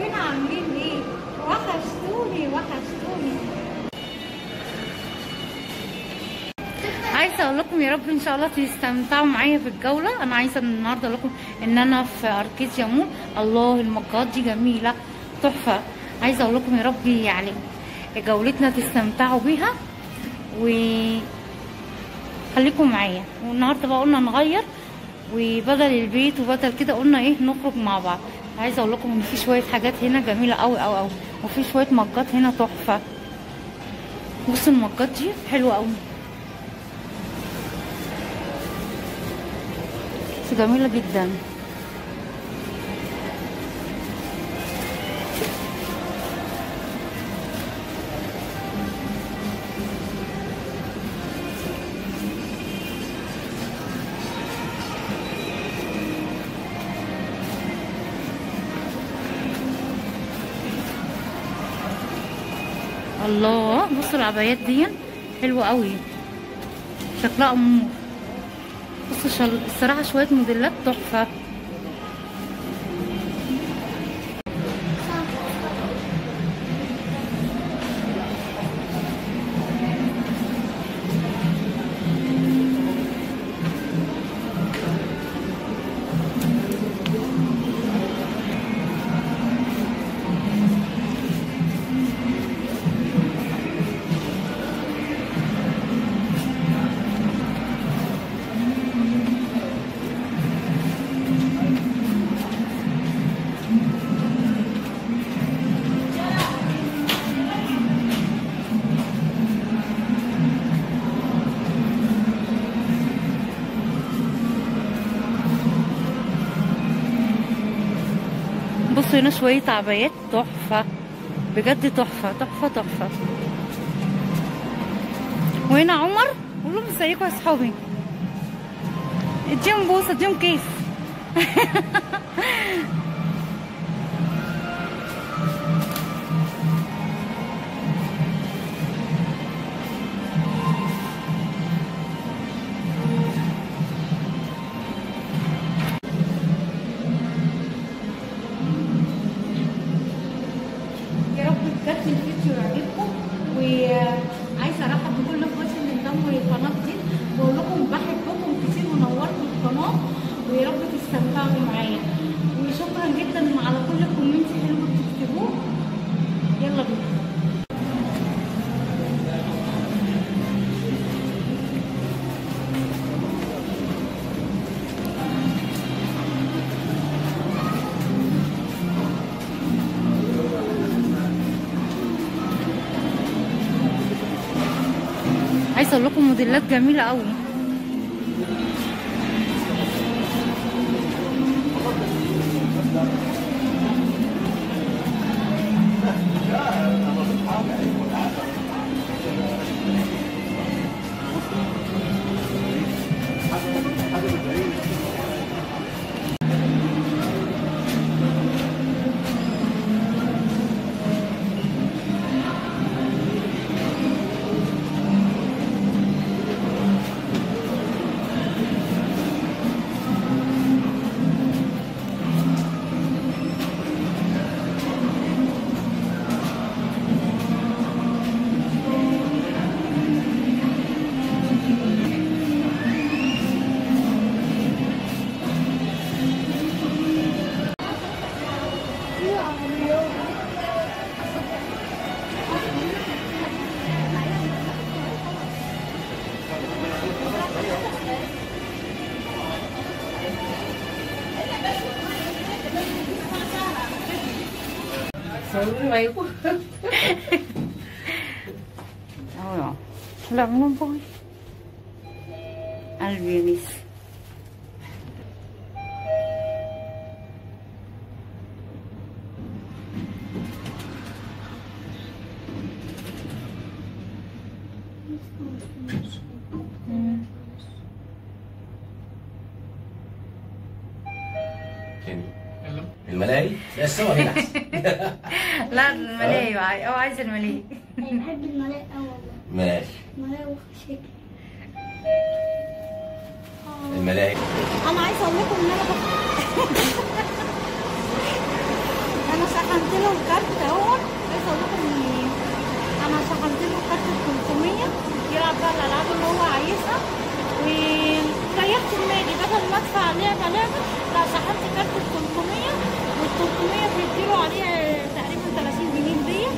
هنا عاملين ايه؟ وحشتوني وحشتوني. عايزه اقول لكم يا رب ان شاء الله تستمتعوا معايا في الجولة. انا عايزه النهارده اقول لكم ان انا في اركيديا مول. الله المجات دي جميلة تحفة. عايزه اقول لكم يا رب يعني جولتنا تستمتعوا بيها وخليكم معايا. والنهارده بقى قلنا نغير، وبدل البيت وبدل كده قلنا ايه نخرج مع بعض. عايزه اقول لكم ان في شوية حاجات هنا جميلة قوي قوي قوي، وفي شوية مجات هنا تحفة. بصوا المجات دي حلوة قوي، جميلة جدا. الله بصوا العبايات دي حلوة قوي، شكلها امور. بصوا الصراحة شوية موديلات تحفة. بصوا هنا شوية عبايات تحفة بجد، تحفة تحفة تحفة. وهنا عمر، قول لهم ازيكم يا صحابي، اديهم بوسة اديهم كيس. الفيديو يعجبكم، وعايزه ارحب بكل اخواتي اللي انضموا للقناة دي، واقول لكم بحبكم كتير ونورتوا القناة، ويا رب تستمتعوا معايا. وشكرا جدا على كل comment حلو بتكتبوه. يلا بينا. عايزه اقول لكم موديلات جميلة قوي. لا من باي قلبي يا ميس. الملاهي؟ لا الصور هنا احسن. لا الملاهي، هو عايز الملاهي. انا بحب الملاهي قوي والله. ماشي. الملاهي وشكل الملاهي. انا عايزه اقول لكم ان انا انا شحنت له الكارت اهو. عايزه اقول لكم ان انا شحنت له كارت 300 يلعب بقى الالعاب اللي هو عايزها، وريحت دماغي بدل ما ادفع لعبه لعبه، لا شحنت كارت 300، وال 300 بيديله عليه تقريبا 30 جنيه هديه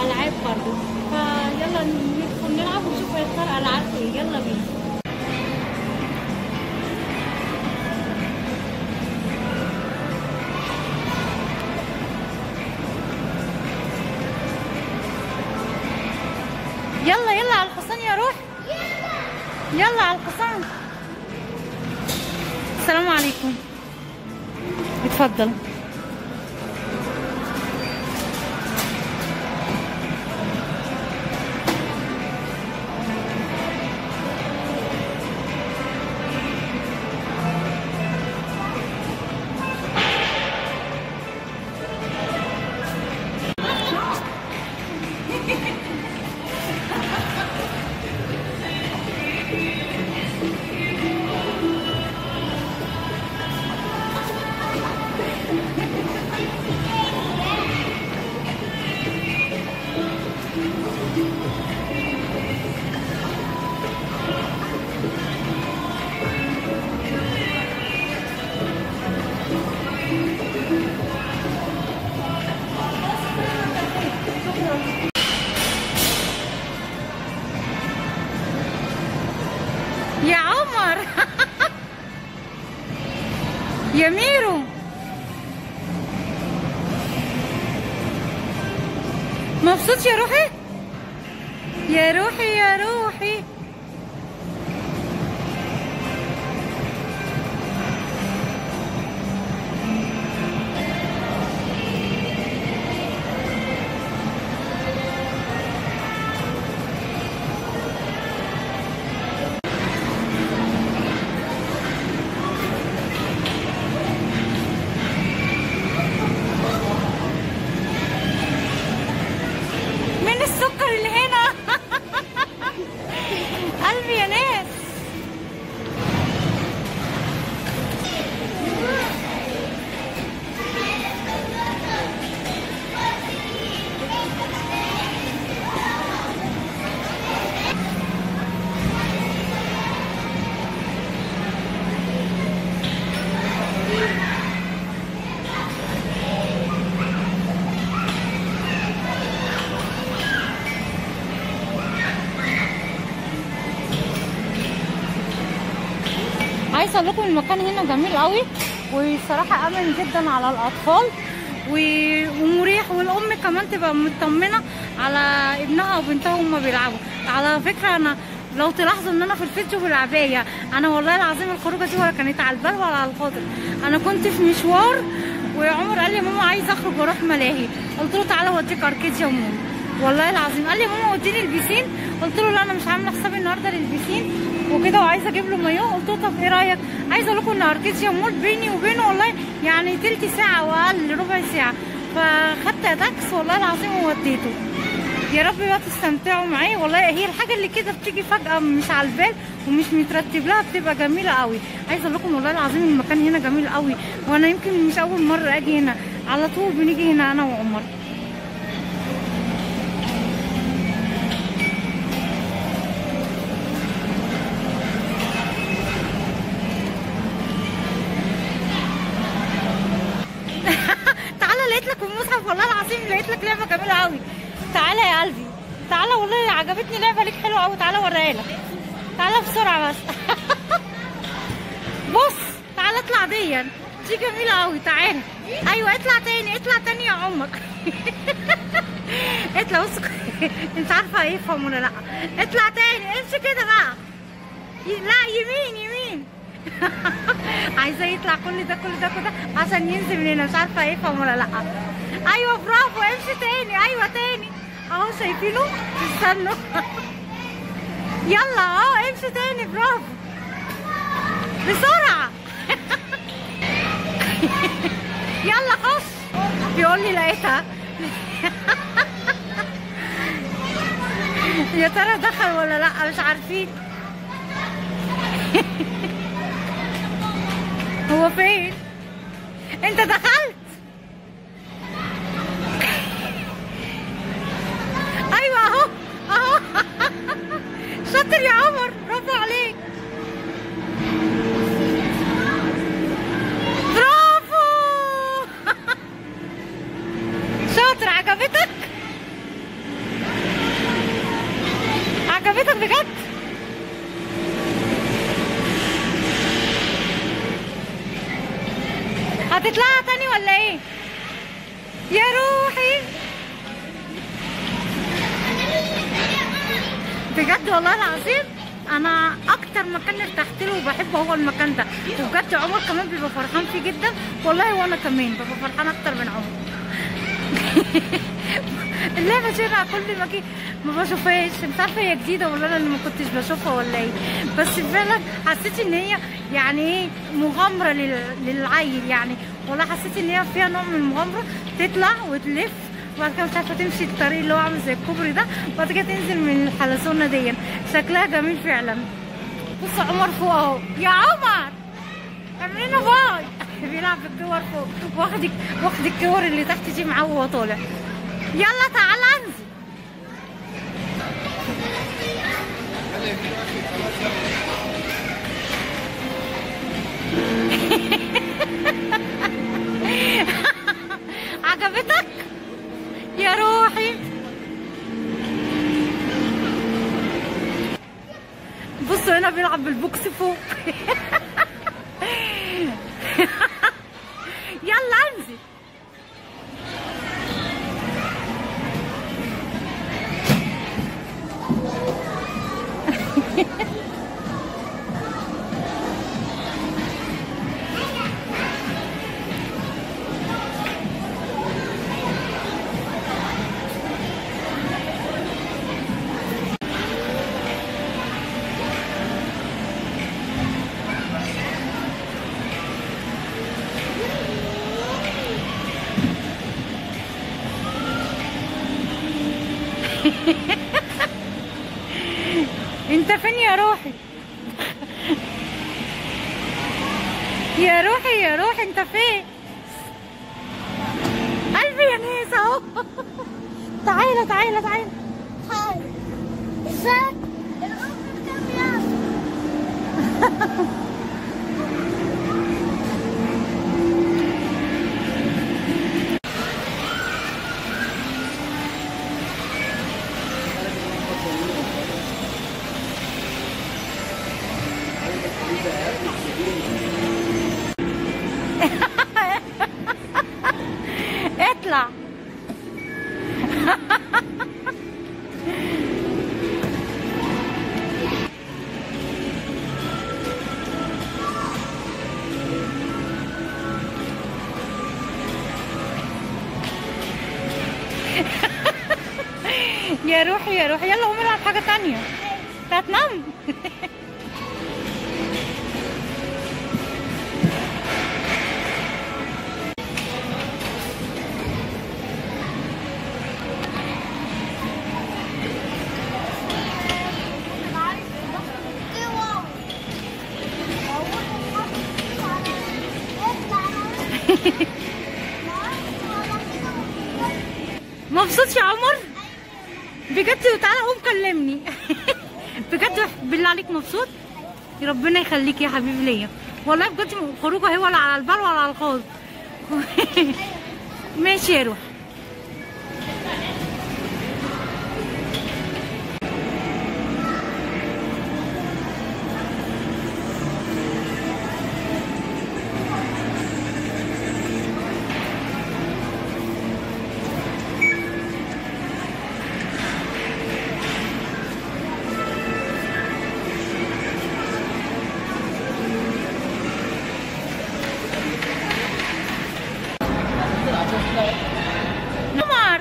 العاب برضه. فيلا ندخل نلعب ونشوف هيختار العاب ايه. يلا بينا. يلا يلا على الحصان يا روح، يلا على الحصان. السلام عليكم، اتفضل. يا عمر يا ميرو، مبسوط يا روحي يا روحي يا روحي. قلبي يا ناس. عايزه اقول لكم المكان هنا جميل قوي، وصراحة امن جدا على الاطفال ومريح، والام كمان تبقى مطمنه على ابنها وبنتها وهما بيلعبوا. على فكرة انا لو تلاحظوا ان انا في الفيديو بالعبايه، انا والله العظيم الخروجه دي ولا كانت على البال ولا على الخاطر. انا كنت في مشوار وعمر قال لي ماما عايزه اخرج واروح ملاهي، قلت له تعالى اوديك اركيديا مول. والله العظيم قال لي ماما وديني البسين، قلت له لا انا مش عامله حسابي النهارده للبسين وكده، وعايزه اجيب له مايو. قلت له طب ايه رايك؟ عايزه اقول لكم ان اركيديا مول بيني وبينه والله يعني تلت ساعة واقل ربع ساعة، فخدت تاكس والله العظيم ووديته. يا رب بقى تستمتعوا معايا. والله هي الحاجة اللي كده بتيجي فجاة مش على البال ومش مترتب لها بتبقى جميلة قوي. عايزه اقول لكم والله العظيم المكان هنا جميل قوي، وانا يمكن مش اول مرة اجي هنا، على طول بنيجي هنا انا وعمر. تعالى لقيت لك المصحف والله العظيم، لقيت لك لعبه جميلة قوي. تعالى يا قلبي تعالى، والله عجبتني لعبه ليك حلوة قوي، تعالى اوريها لك. تعالى بسرعة بس. بص تعالى اطلع دي جميلة قوي، تعالى. ايوه اطلع تاني، اطلع تاني يا عمر. اطلع بص، انت عارفه هيفهم ولا لا؟ اطلع تاني، امشي كده بقى، لا يمين يمين. عايزاه يطلع كل ده كل ده كل ده عشان ينزل من هنا، مش عارفه هيفهم ولا لا. ايوه برافو، امشي تاني، ايوه تاني اهو، شايفينه؟ استنوا. يلا اهو امشي تاني، برافو، بسرعة. يلا خش. بيقول لي لقيتها. يا ترى دخل ولا لا؟ مش عارفين. هو فين؟ انت دخلت؟ عجبتك؟ عجبتك بجد؟ هتطلعها تاني ولا ايه؟ يا روحي بجد والله العظيم انا اكتر مكان ارتحت له وبحبه هو المكان ده، وبجد عمر كمان بيبقى فرحان فيه جدا والله، وانا كمان ببقى فرحان اكتر من عمر. اللعبة دي انا كل ما اجي ما بشوفهاش، مش عارفه هي جديدة ولا انا اللي ما كنتش بشوفها ولا ايه، بس فعلا حسيت ان هي يعني ايه مغامرة للعيل يعني، والله حسيت ان هي فيها نوع من المغامرة، تطلع وتلف وبعد كده مش عارفه تمشي الطريق اللي هو عامل زي الكوبري ده، وبعد كده تنزل من الحلزونه دي، شكلها جميل فعلا. بص عمر فوق اهو، يا عمر اعمل لنا bye. بيلعب بالكور فوق، واخد الكور اللي تحت دي معاه وهو طالع. يلا تعالى انزل. عجبتك يا روحي؟ بصوا هنا بيلعب بالبوكس فوق. يلا انزل. انت فين يا روحي؟ يا روحي يا روحي انت فين؟ قلبي يا ناس اهو. تعالى تعالى تعالى. هاي ازيك؟ الأم بكام يا؟ اطلع. يا روحي يا روحي، يلا قوم العب حاجة تانية. انت هتنام. مبسوط يا عمر؟ بجد تعالى قوم كلمني. بجد بالله عليك مبسوط؟ ربنا يخليك يا حبيبي ليا والله، بجد خروجه اهي ولا على البال ولا على الخاص. ماشي يا روح. عمر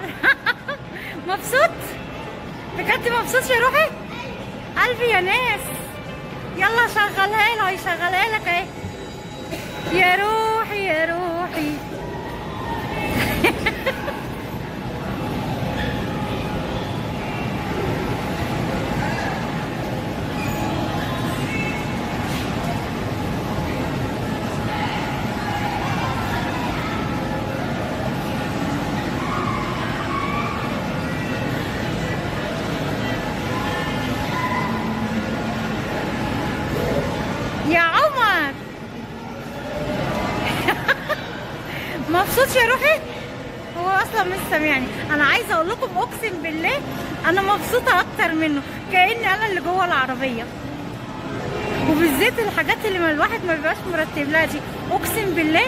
مبسوط؟ بجد مبسوط يا روحي؟ قلبي يا ناس. يلا شغلها له، هيشغلها لك اهي. يا روحي يا روحي. يا عمر. مش سامعني. انا عايزه اقول لكم اقسم بالله انا مبسوطة اكتر منه، كاني انا اللي جوه العربية. وبالذات الحاجات اللي ما الواحد ما بيبقاش مرتب لها دي، اقسم بالله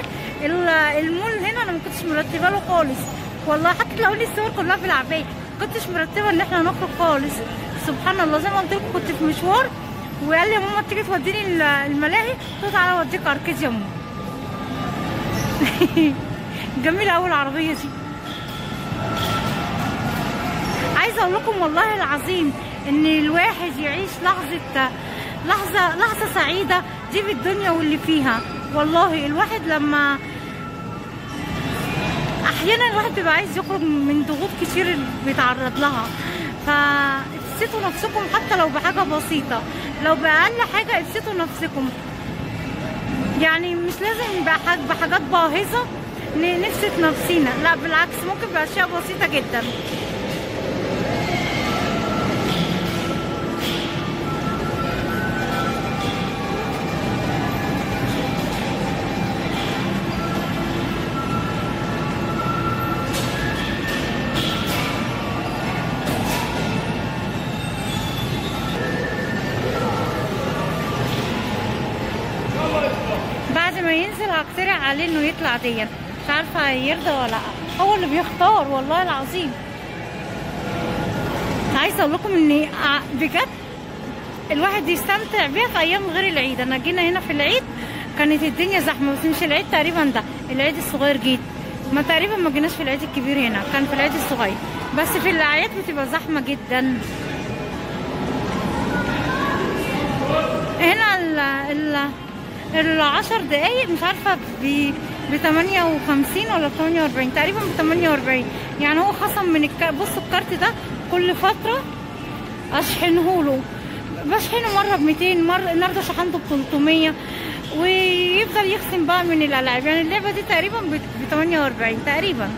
المول هنا انا ما كنتش مرتبه له خالص والله، حتى لو لي الصور كلها في العباية ما كنتش مرتبه ان احنا نخرج خالص. سبحان الله زي ما قلت لكم كنت في مشوار وقال لي يا ماما تيجي توديني الملاهي، قلت له تعالى اوديك اركيديا مول. جميلة قوي العربية دي. عايزه اقول لكم والله العظيم ان الواحد يعيش لحظة لحظة لحظة سعيدة دي في الدنيا واللي فيها. والله الواحد لما احيانا الواحد بيبقى عايز يخرج من ضغوط كتير بيتعرض لها، فابسطوا نفسكم حتى لو بحاجة بسيطة، لو باقل حاجة ابسطوا نفسكم. يعني مش لازم بحاجات باهظه نبسط نفسينا، لا بالعكس ممكن باشياء بسيطة جدا. بعد ما ينزل هقترح عليه انه يطلع ديا، مش عارفه هيرضى ولا لا، هو اللي بيختار والله العظيم. عايزه اقول لكم ان بجد الواحد يستمتع بيها في ايام غير العيد. انا جينا هنا في العيد كانت الدنيا زحمة، بس مش العيد تقريبا ده، العيد الصغير جيت ما تقريبا ما جيناش في العيد الكبير هنا، كان في العيد الصغير، بس في الاعياد بتبقى زحمة جدا. هنا ال 10 دقايق مش عارفه ب 58 ولا ب 48 تقريبا، ب 48 يعني هو خصم من بصوا الكارت ده كل فترة اشحنه له، بشحنه مرة ب 200، مرة النهارده شحنته ب 300، ويفضل يخصم بقى من الالعاب. يعني اللعبة دي تقريبا ب 48 تقريبا.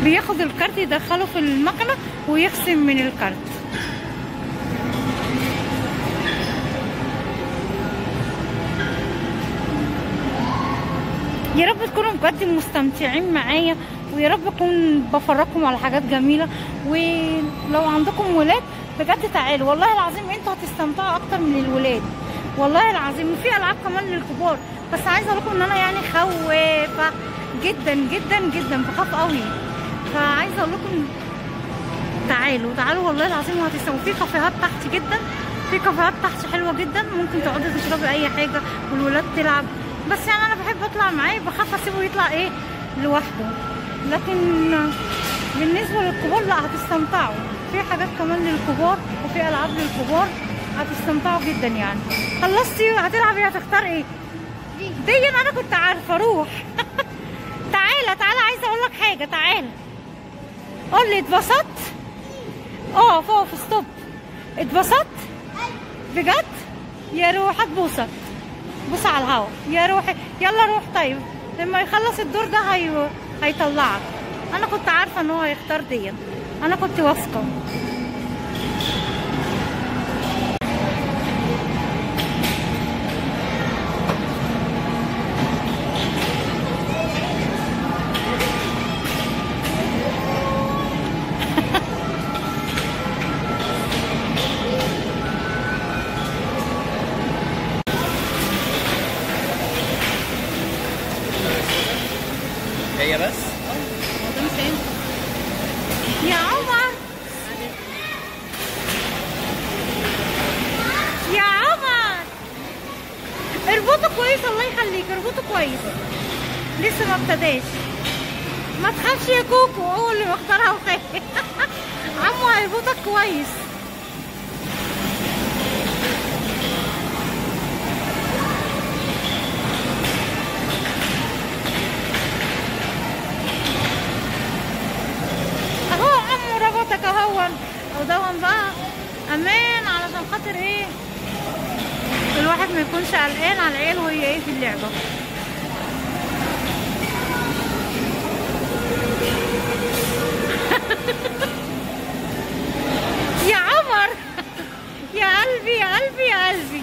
بياخد الكارت يدخله في المكنه ويخصم من الكارت. يا رب تكونوا بجد مستمتعين معايا، ويا رب اكون بفرجكم على حاجات جميلة. ولو عندكم ولاد بجد تعالوا والله العظيم انتوا هتستمتعوا اكتر من الولاد والله العظيم. وفي العاب كمان للكبار، بس عايزه اقول لكم ان انا يعني خوافه جدا جدا جدا، بخاف قوي، فعايزه اقول لكم تعالوا تعالوا والله العظيم وهتستمتعوا. في كافيهات تحت جدا، في كافيهات تحت حلوة جدا، ممكن تقعدوا تشربي اي حاجة والولاد تلعب. بس يعني انا بحب اطلع معاه، بخاف اسيبه يطلع ايه لوحده. لكن بالنسبة للكبار لا هتستمتعوا، في حاجات كمان للكبار وفي العاب للكبار هتستمتعوا جدا. يعني خلصتي هتلعبي هتختار ايه؟ دي انا كنت عارفه. روح تعالى تعالى، عايزه اقول لك حاجة، تعالى قول لي اتبسطت؟ اه فوق stop، اتبسطت بجد؟ يا روح هتبوسك، بص على الهوا يا روحي. يلا روح. طيب لما يخلص الدور ده هيطلعك. انا كنت عارفه ان هو هيختار دي، انا كنت واثقة. هي بس يا عمر، يا عمر اربطه كويس الله يخليك، اربطه كويس لسه ما ابتداش. ما تخافش يا كوكو، هو اللي مختارها وخايف. عمو هيربطك كويس. اهون او دون بقى امان، علشان خاطر ايه الواحد ما يكونش قلقان على العيال وهي ايه في اللعبة. يا عمر يا قلبي يا قلبي يا قلبي.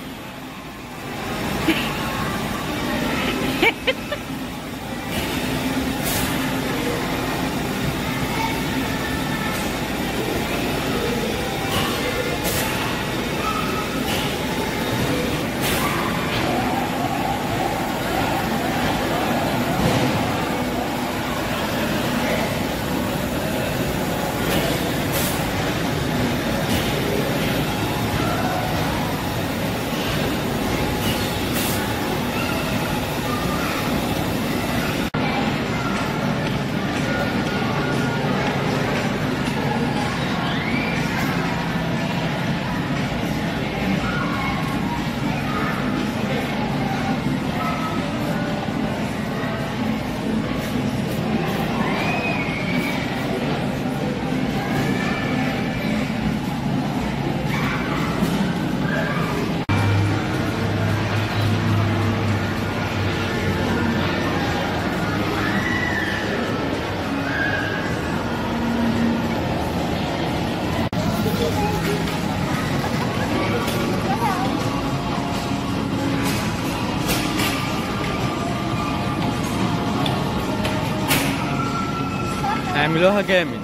اعملوها جامد،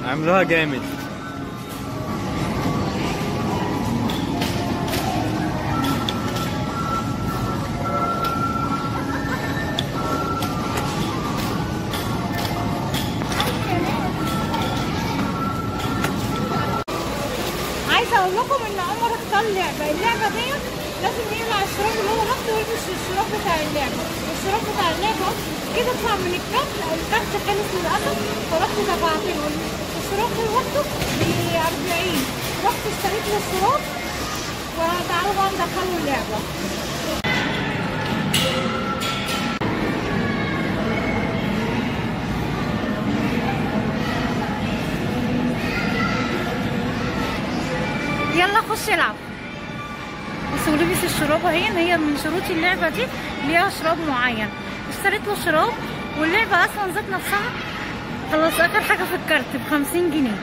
اعملوها جامد. عايزه اقول لكم ان عمر اختار لعبه، اللعبة دي لازم يقلع الشراب اللي هو لابسه ويلبس الشراب بتاع اللعبة، الشراب بتاع اللعبة كده اطلع من الكارت، الكارت خلص للاسف، فرحت دفعت له الشراب لوحده ب 40، رحت اشتريت له الشراب. وتعالوا بقى ندخله اللعبة. يلا خش العب. بس ولبس الشراب اهي، هي من شروط اللعبة دي ليها شراب معين، اشتريت له شراب، واللعبة اصلا ذات نفسها خلاص اخر حاجة في الكارت ب 50 جنيه.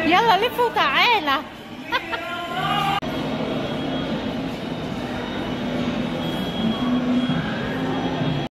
يلا لف وتعالى.